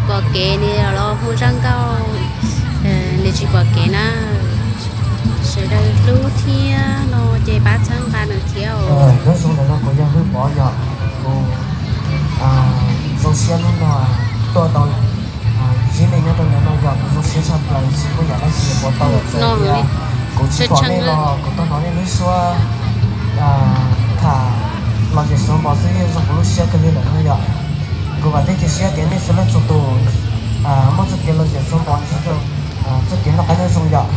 Pom kev nws los hu zaj nkauj, nws tsis pom kev na. Sawv daws hlub thiab no ces pab txhawb nqa nws thiab. Nyob zoo ntawm no kuv yog Hwj Pov yom, kuv zoo siab hnub no tuaj tau ntsib nej nyob rau ntawm no yom, kuv zoo siab tshaj plaws tsis muaj yam dab tsi yuav pov tau txawm tias kuv tsis pom nej los kuv tau hnov nej lub suab tham lom zem xuav npos xwb yeej zoo kuv lub siab kawg li lawm no yom. Kuv vam thiab cia siab tias nej txhua leej txhua tus muaj txoj kev lom zem xuav npos ntsib rau txoj kev noj qab nyob zoo yom.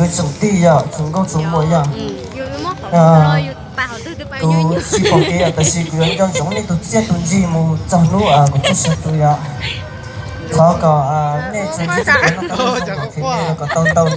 Tsoom tij yog tsoom nkauj tsoom muam yog, kuv tsis pom kev yom, tab sis kuv yuav nco ntsoov nej tus txiaj tus ntsig mus txog hnub kuv txoj sia tu yom. Thov kom nej tsuas ntsib txoj kev noj qab nyob zoo, kom tau ntau